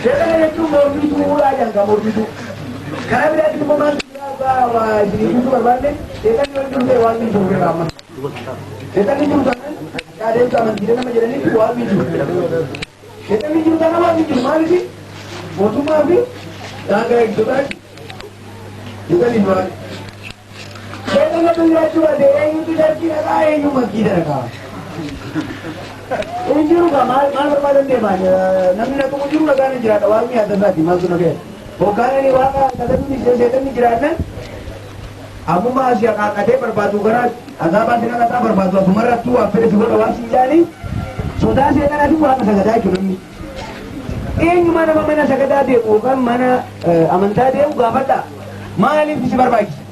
Seexana jechuun mormituudha jedhan kan mormituu. Karaa biraatiin immoo maal waa isinii guutuu barbaanne, seexanni yoo jiru ta'e waaqni jiru beeka amma. Seexanni jiru taanaan adeemsa amantiilee nama jedhanitti waaqni jiru. Seexanni jiru taanaan waaqni jiru, maaliif mootummaa fi daangaa eegdotaa jechuudha. Seexanni waaqni. Seexanni jiraachuu baate eenyutu church dhaqaa, eenyu masgiida dhaqaa? Hin jiru kaa, maal maal barbaadan deemaa? Namni na tuqu jiru, nagaan hin jiraadha, waaqni yaadda isaati maaltu na ga'e. Hoggaanani waaqa sagaduu seexanni jiraannan ammuma asii haqaaqatee barbaadu, gara azaabaa si naqataa barbaadu, asumarrattuu waan fedhe si godha waan si jaanii sodaa seexanaatiin waaqa sagadaa jechuudha namni. Eenyumaa nama mana sagadaa deemu yookaan mana amantaa deemu gaafadha. Maaliif si barbaachisa?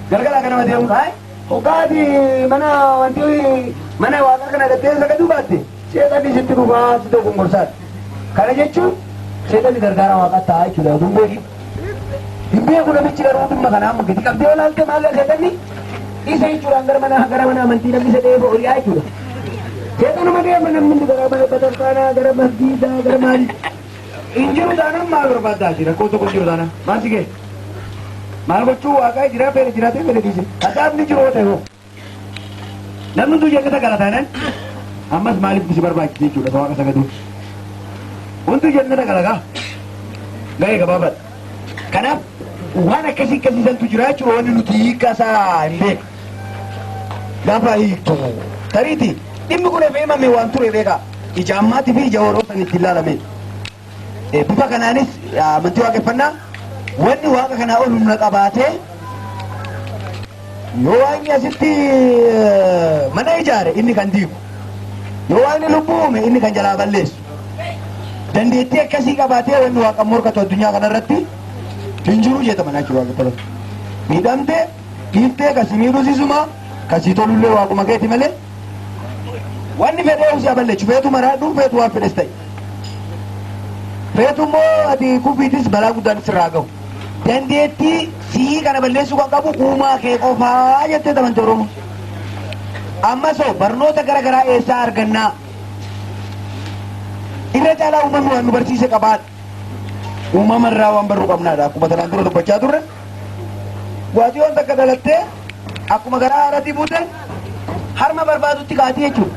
Galgala akka nama deemu hayi hoggaati mana wanti mana waaqa kana dhattee sagaduu baatte seexanni sitti dhufaa si dogongorsaadha. Kana jechuun seexanni gargaara waaqaa ta'a jechuudha. Oduu hin beekin. Hin beeku namichi garuu dhimma kana amma gadi qabdee olaalte maal seexanni isa jechuudhaan gara mana amantii namni isa dheefa oli'aa jechuudha. Seexanuma deema namni gara mana bataskaanaa, gara masgiidaa, gara maali. Hin jiru taanaan maal barbaaddaa jira? Rakkoo tokko jiru taanaan maal si ga'e? Maal gochuu waaqaa jira, fedhe jiraatee fedhe dhiise. Azaabni jiru yoo ta'e hoo? Namni hunduu jannata gala taanaan ammas maaliif si barbaachise jechuudha waaqa sagaduu? Hunduu jannata gala gaa. Ga'ee gabaabaadha. Kanaaf waan akkasii akkasiisantu jira jechuudha, wanni nuti hiika isaa hin beeku. Gaafa hiiktu tariiti dhimmi kun efee himame waan ture beekaa. Ija ammaatii fi ija yeroo san itti ilaalame. Bifa kanaanis amantii waaqeffannaa wanni waaqa kanaa ol humna qabaatee yoo waaqni asitti mana ijaare inni kan diigu, yoo waaqni lubbuu uume inni kan jalaa balleessu, dandeettii akkasii qabaatee wanni waaqa morkatu addunyaa kanarratti hin jiru jedhama jechuudha waaqeffatan. Miidhamtee dhiiftee kasii miidhusisuma kasii tolullee waaquma keeti malee wanni fedhee si balleessu, feetu maraadhu, feetu waan fedhes ta'e. Feetu immoo ati kufiitis balaa guddaan sirraa gahu. Dandeettii sii kana balleessuu kan qabu uumaa kee qofaa jettee amante Oromoo. Ammas hoo barnoota gara garaa eessaa argannaa? Irra caalaa uumamni waan nu barsiise qabaadha. Uumama irraa waan barruu qabnaadha. Akkuma tanaan dura dubbachaa turre. Waatiyoon takka dhalattee akkuma garaa haadhatii buuteen harma barbaadutti kaatii jechuudha.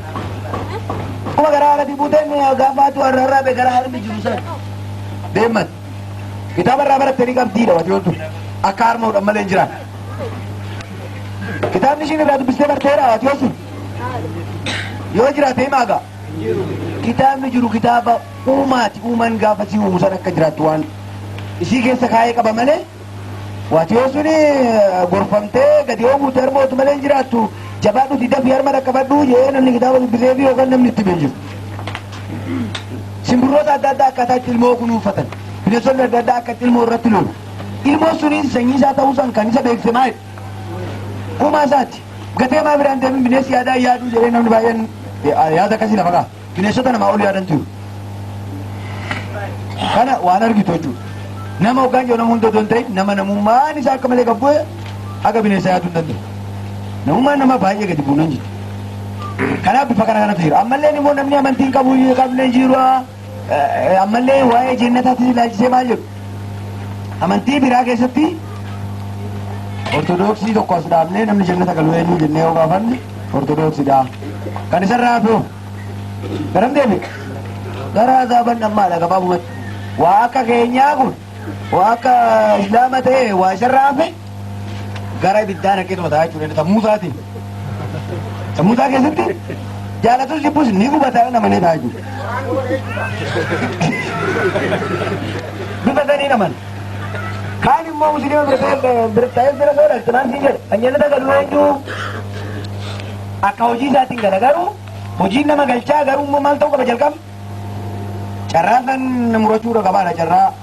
Akkuma garaa haadhatii buuteen gaafa atu har'a har'a gara harmi jiru san deeman. Kitaaba irraa barattee ni qabdiidha waatiyoon tun. Akka harma hodhan malee hin jiraan. Kitaabni ishiin irraa dubbistee barteera waatiyoon sun. Yoo jiraate himaa gaa. Kitaabni jiru kitaaba uumaati. Uumaan gaafa si uumu san akka jiraattu waan isii keessa kaayee qaba malee waatiyoo suni gorfamtee gadi yoo buute harma ootu malee hin jiraattu. Jabaadhuti dafii harma dhaqqabadhu jee namni kitaaba dubbisee fi yookaan namni itti hin jiru. Simbirroota adda addaa akkaataa itti ilmoo kunuunfatan. Bineensonni adda addaa akka itti ilmoo irratti lolu. Ilmoon suniin sanyii isaa ta'uu san kan isa beekse maali? Uumaa isaati. Gatee maa biraan deemin, bineensi yaadaa yaaduu jedhee namni baay'een yaada akkasii lafa ka'a. Bineensota namaa ol yaadantu jiru. Kana waan argitu jechuudha. Nama hoggaan jiru nama hunda otoo hin ta'in, nama namummaan isaa akka malee gad bu'e haga bineensa yaaduu hin danda'u. Namummaan nama baay'ee gadi buunan jiru. Kanaaf bifa kana kanatu jira. Ammallee immoo namni amantii hin qabu qabne jiru. Ammallee waa'ee jannataatti ilaalchisee maal jedhu? Amantii biraa keessatti Ortodoksii tokko as dhaabnee namni jannata galu eenyu jennee yoo gaafanne Ortodoksiidha. Kan isarraa hafe garam deeme? Gara azaaban ammaadha gabaabumatti. Waa akka keenyaa kun waa akka Islaama ta'e waa isarraa hafe gara ibiddaa naqeetuma ta'a jechuudha sammuu isaatiin. Sammuu isaa keessatti jaalatus jibbus ni gubata namanii ta'a jechuudha. Bifa sanii naman. Kaan immoo Musliima bira ta'ee bira soo dhaqxe maal siin jedha? Kan jannata galu eenyu? Akka hojii isaatiin gala, garuu hojiin nama galchaa, garuu immoo maal ta'uu qaba jalqaba? Carraa san murachuudha qabaadha, carraa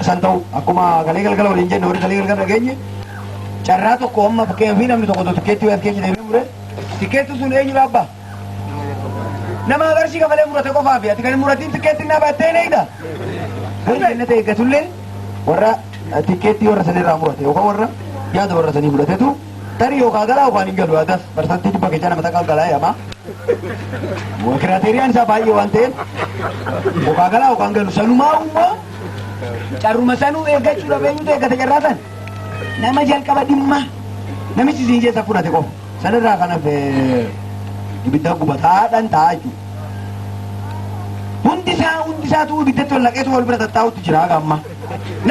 san ta'u akkuma galee galgala waliin jenne, warri galee galgala dhageenye carraa tokko amma fakkeenyaaf namni tokko tikkeettii as keessa deemee mure, tikkeetti sun eenyu dhaabbaa? Nama qarshii kafalee murate qofaa fi ati kan hin muratiin tikkeettiin naa baattee hin eegda. Warri jannata eeggatullee warra tikkeettii warra sanirraa murate yookaan warra yaada warra sanii fudhatetu tarii yookaan galaa yookaan hin galu, yaadas parsantii 100 keessaa nama takka galaa jedhama. Kiraateeriyaan isaa baay'ee waan ta'eef yookaan galaa yookaan galu sanumaa immoo carruma sanuu eeggachuudhaaf eenyutu eeggata carraa san nama jalqaba dhimma namichi siin jeessa fudhate qofa sanirraa kanaaf ibidda gubataadhaan ta'a jechuudha. Hundi isaa hundi isaatu ibiddatti ol naqeetu wal bira tattaa'utti jira haga amma.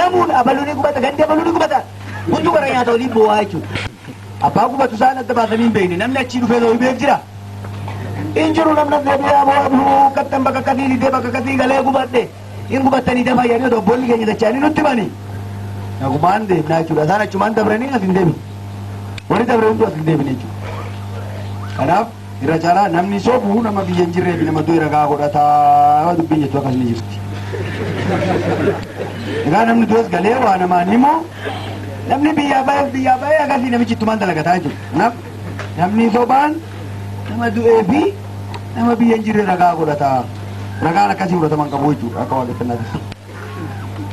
Namuun abaluu ni gubata gandi abaluu ni gubata hunduu gara nyaata olii boo'aa jechuudha. Abbaa gubatu isaan adda baasanii hin beekne namni achii dhufee ta'uu beek jira. Hin jiru namni deebi'ee aboo abuu kattan bakka akkasii lixee bakka akkasii galee gubadhe hin gubattanii dafa jedhanii otoo obboonni keenya dacha'anii nutti himanii. Nagumaan deemnaa jechuudha. Isaan achumaan dabranii as hin deebine. Warri dabre hunduu as hin deebine jechuudha. Kanaaf irra caalaa namni sobu nama biyya hin jirree fi nama du'e ragaa godhataa dubbiin jettu akkas ni jirti. Egaa namni du'es galee waa namaan himu namni biyyaa bahees biyyaa bahee akkasii namichi ittumaan dalagataa jechuudha. Kanaaf namni sobaan nama du'ee fi nama biyya hin jirre ragaa godhata. Ragaan akkasii fudhataman qabu jechuudha akka waaqeffannaatti.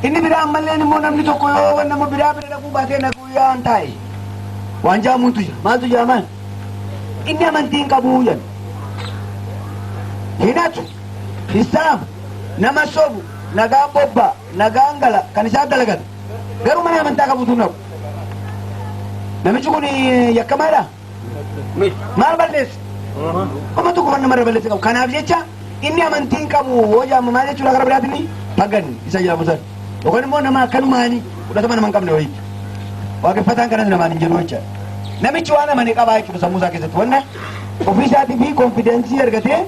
Inni biraa ammalleen immoo namni tokko yoo nama biraa bira dhaquu baatee naguyyaan taa'e waan jaamuutu jira. Maaltu jira maal? Inni amantii hin qabu jedhu. Hinatu, hisaamu, nama sobu, nagaan bobbaa, nagaan gala kan isaan dalagatu. Garuu mana amantaa qabutu naqu. Namichi kun yakkamaadha. Maal balleesse? Oma tokko kan namarra balleesse qabu. Kanaaf jecha inni amantii hin qabu hoo jedhamu maal jechuudha gara biraatiin pagan isa jedhamu san. Yookaan immoo nama akkanumaanii fudhatama nama hin qabne wayiiti. Waaqeffataan kanas namaan hin jedhu jecha. Namichi waan amane qabaa jechuudha sammuu isaa keessatti. Wanna ofii isaatii fi konfidensii argatee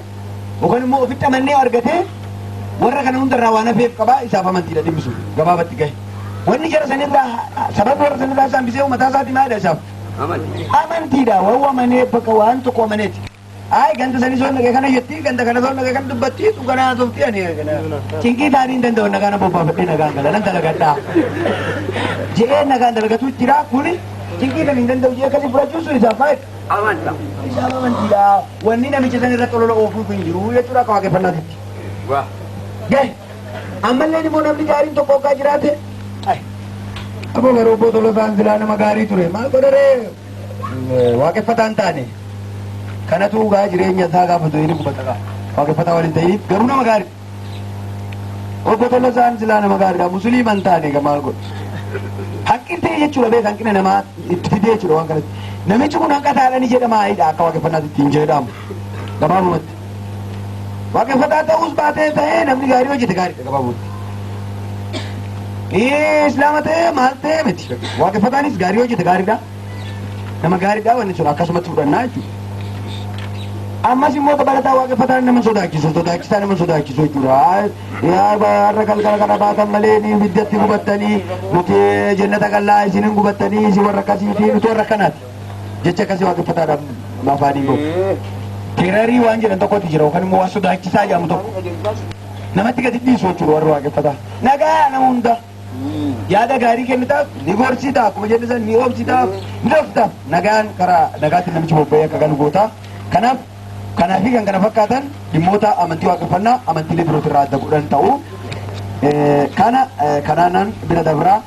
yookaan immoo ofitti amannee argatee warra kana hundarraa waan hafeef qabaa isaaf amantiidha dhimmisu gabaabatti gahe. Wanni jara sanirraa sababni warra sanirraa isaan bisee mataa isaatii maalidha isaaf? Amantiidha. Waan amanee bakka waan tokko amaneeti. Ay ganda sanii soon dhaqee kana jetti ganda kana soon dhaqee kana dubbatti dhuganaa tofti ani cinqii taanii hin danda'u nagaan bobbaafadhee nagaan gala nan dalagadhaa. Je'ee nagaan dalagatu jira kuni cinqii tanii hin danda'u jee akkasii fudhachuun sun isaaf maal? Amanta. Isaaf amantiidha. Wanni namicha san irratti olola oofuuf hin jiru jechuudha akka waaqeffannaatitti. Wah. Gahe ammalleen immoo namni gaariin tokko hoggaa jiraate ay aboo garuu obbo Tolosaan silaa nama gaarii ture maal godharee waaqeffataan taane kanatu gaa jireenya isaa gaafatu inni gubata gaa waaqeffataa waliin ta'iniif garuu nama gaarii obbo Tolosaan silaa nama gaariidha musliima hin taane gaa maal godhu hanqin ta'e jechuudha beek hanqina namaa itti fidee jechuudha waan kanatti namichi kun hanqataadha ni jedhama ayidha akka waaqeffannaatti ittiin jedhamu gabaabumatti. Waaqeffataa ta'uus baatee ta'ee namni gaarii hojjete gaariidha gabaabumatti. Islaama ta'ee maal ta'ee miti. Waaqeffataanis gaarii hojjete gaariidha. Nama gaariidha wanni sun akkasumatti fudhannaa jechuudha. Ammas immoo dabalataa waaqeffataan nama sodaachisu sodaachisaa nama sodaachisu jechuudha. Har'a galgala kana baatan malee ni ibiddatti gubattanii nuti jannata gallaa isin hin gubattanii isin warra akkasiiti nuti warra akkanaati. Jecha akkasii waaqeffataadhaaf afaanii bahu. Teerarii waan jedhan tokkotu jira yookaan immoo waan sodaachisaa jedhamu tokko. Namatti gadi dhiisu jechuudha warri waaqeffataa. Nagaa nama hunda. Yaada gaarii kennitaaf ni gorsita akkuma jenne san ni oomsitaaf ni dhooftaaf nagaan karaa nagaatti namichi bobba'ee akka galu goota. Kanaaf kanaa fi kan kana fakkaatan dhimmoota amantii waaqeffannaa amantiilee birootirraa adda godhan ta'u. Kana kanaanaan bira dabraa.